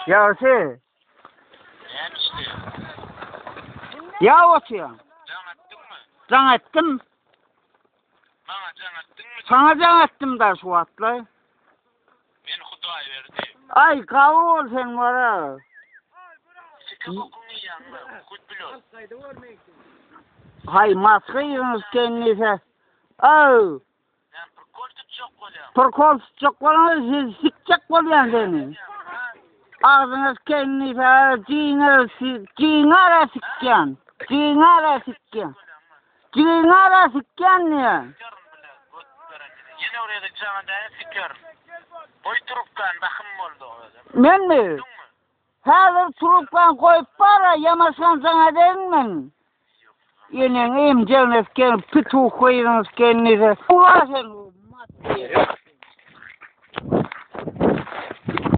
Ýagşy. Näme işleýäň? Ýa otuýaň. Jaň etdiňmi? Jaň etdim. Maňa jaň etdiňmi? Saňa jaň etdim da şu wagtlaý. Men Hudaýberdi. Aý gawy bol sen wara. Sike bokuňy iýýäňmi? Hut bilol. Haý maska ýygyňyz kendise. Aw. Sen prikol tutjak bolýaň. Prikol tutjak bolýaň, siz sikjek bolýan seni. Agzyňyz kendise, jiňe jiňara sikýän. Jiňara sikýän. Jiňara sikýän diýýän. Ýene bir gezek jaňa däl sikerin. Goý trubkany bahym boldy özem. Menmi? Häzir trubkany goýup bara, ýamaşgan jaňa ederin men. Eneň emjegine sikerin, pituh gyzyňy sikerin diýse. Uga sen.